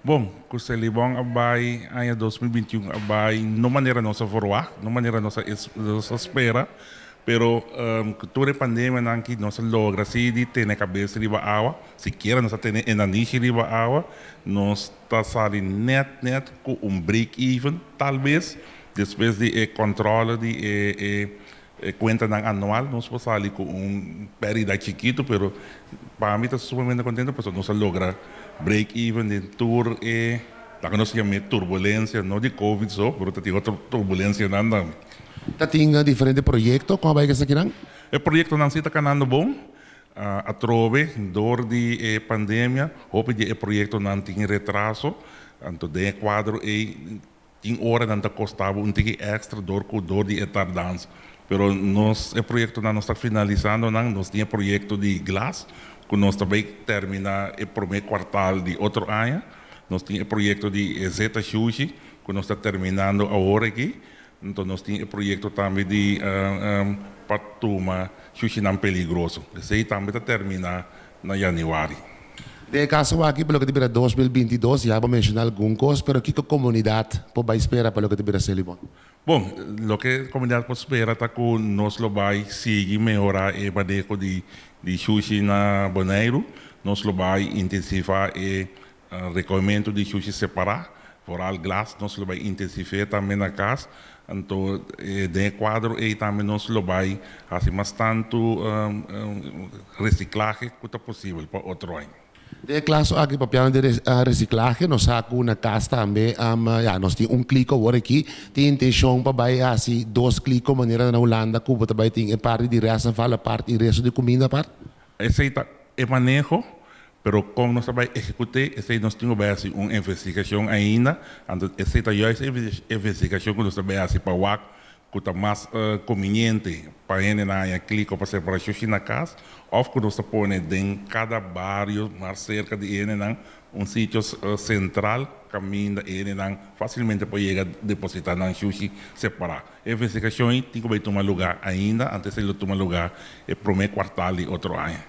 Bon, ku Selibon a bai aña 2021 a bai no manera nos a verwacht, no manera nos a spera, pero ku tur e pandemianan aki nos a logra si di tene kabes riba awa, sikiera nos a tene e nanishi riba awa. Nos ta sali net net ku un break even, talbes despues di e kontrole di e kuentanan anual nos por sali ku un pérdida chikitu, pero pa mi ta sumamente kontentu pasobra nos a logra break even den tur e loke nos yama turbulensia, no di COVID so, pero ta tin otro turbulensianan tambe. Ta tin diferente proyekto, kon a bai ku esakinan? E proyektonan si ta kanando bon. Atrobe dor di e pandemia hopi di e proyektonan tin retraso, anto den e kuadro ei tin ora nan ta kosta bo un tiki èkstra dor ku dor di e tardansa. Pero nos e proyektonan nos ta finalisando nan. Nos tin e proyekto di glas ku nos ta bai terminá e promé kuartal di otro aña. Nos tin e proyekto di e zeta shushi ku nos ta terminando awor aki. Anto nos tin e proyekto tambe di pa tuma shushinan peligroso. Esei tambe ta terminá na yanüari. Den e kaso aki pa loke ta bira 2022 ya bo menshoná algun kos, pero kiko komunidat por bai spera pa loke ta bira Selibon? Bon, loke komunidat por spera ta ku nos lo bai sigui mehorá e maneho di shushi na Boneiru. Nos lo bai intensivá e rekohimentu di shushi separá, vooral glas, nos lo bai intensiv'é tambe na kas. Anto den e kuadro ei tambe nos lo bai hasi mas tantu resiklahe ku ta posibel pa otro aña. Den e klaso aki papiando di resiklahe, nos sa ku na kas tambe ya nos tin un kliko awor aki. Tin intenshon pa bai hasi dos kliko manera na Hulanda ku bo ta bai tin e parti di restafval apart i resto di kuminda apart? Esei ta e maneho, pero kon nos ta bai ehekut'é esei nos tin ku bai hasi un investigashon ainda. Anto esei ta juist e investigashon ku nos ta bai hasi pa wak ku ta mas konviniente pa hendenan haña kliko pa separa shushi na kas òf ku nos ta pone den kada bario mas serka di e hendenan un sitio sentral kaminda e hendenan fásilmente por yega depositá nan shushi separá. E investigashon ei tin ku bai tuma lugá ainda, antes ei lo tuma lugá e promé kuartal di otro aña.